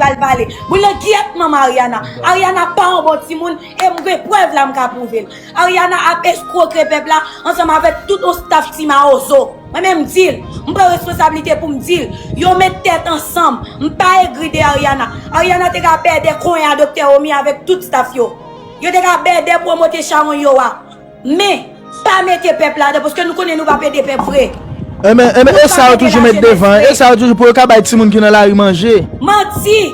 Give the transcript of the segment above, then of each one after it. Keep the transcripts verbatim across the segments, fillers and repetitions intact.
al pale. Boul nan gyèt manman Ariana. Ariana pa yon bon timoun e m gen prèv la m ka pwouve l. Ariana ap eskwokre pèp la ansanm avèk tout yon staff ti mawozo. Mwen menm m di l, m pran responsablite pou m di l. Yo met tèt ansanm. M pa egri de Ariana. Ariana te ka bèdè konyen a Doktè Romy avèk tout staff yo. Yo te ka bèdè pwomote chawony yo a. Men, pa mete pèp ladan, paske nou konnen nou p ap ede pèp vre. Enben, enben, e sa yo toujou met devan, e sa yo toujou pou yo ka bay timoun ki nan lari manje. Manti!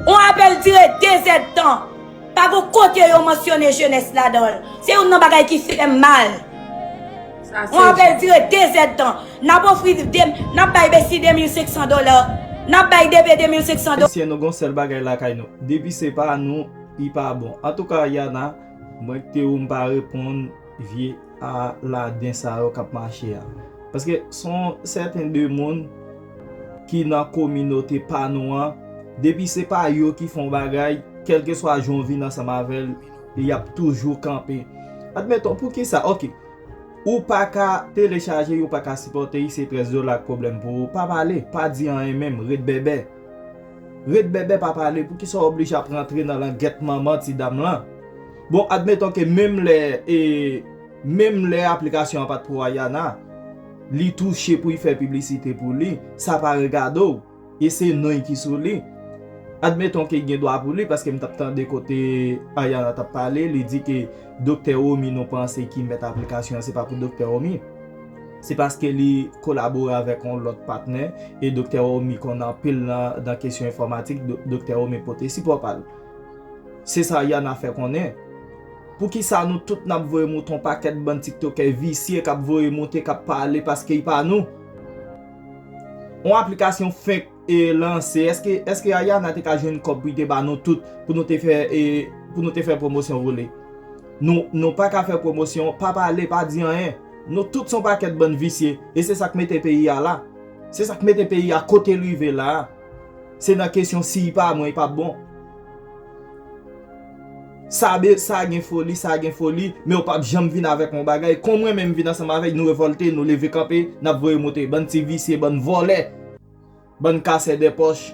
On apèl dire de zèdtan. Pa gon kote yo mansyone jenès ladan l. Se youn nan bagay ki fè m mal. On apèl dire de zèdtan. N ap ofri de, n ap bay Besi de mil senk san dola. N ap bay D P de mil senk san dola. Ayisyen, nou gon sèl bagay lakay nou. Depi se pa nou, li pa bon. Antouka, Yana, mwen te ou m pa reponn vye aladen sa yo k ap mache a. Paske s on sèten de moun ki nan kominote pa nou an, depi se pa yo ki fè yon bagay, kèlkeswa jan w vin ansanm avè l, y ap toujou kanpe. Admeton, poukisa? Ok. Ou pa ka telechaje, ou pa ka sipòte, se trèz dola k pwoblèm pou ou. Pa pale, pa di anyen menm, ret bèbè. Ret bèbè, pa pale, poukisa w oblije ap rantre nan langèt manman ti dam lan? Bon, admeton ke menm lè, e, menm lè aplikasyon an pa t pou Ayana, li touche pou l fè piblisite pou li, sa pa regade w. E se non ki sou li. Admeton ke gen dwa pou li, paske m t ap tande kote Ariana t ap pale, li di ke Doktè Romy nou panse ki mèt aplikasyon an, se pa pou Doktè Romy. Se paske li kolabore avèk yon lòt patnè, e Doktè Romy konn anpil nan, nan kesyon enfòmatik, Do-, Doktè Romy pote sipò pa l. Se sa Yana fè konnen. Poukisa nou tout n ap voye moute yon pakèt bann tiktokè visye k ap voye moute, k ap pale paske y pa nou? Yon aplikasyon fenk e lanse, èske, èske Ariana te ka jwenn kòb pou li te ba nou tout, pou nou te fè, e, pou nou te fè pwomosyon vole? Nou, nou pa ka fè pwomosyon, pa pale, pa di anyen. Nou tout se yon pakèt bann visye, e se sa k mete peyi a la. Se sa k mete peyi a kote l rive la a. Se nan kesyon si y pa mwen, y p ap bon. Sa be-, sa gen foli, sa gen foli, men w p ap janm vin avèk yon bagay. Kon mwen menm vin ansanm avèk nou revòlte, nou leve kanpe, n ap voye moute. Bann ti visye, bann vòlè, bann kasè de pòch.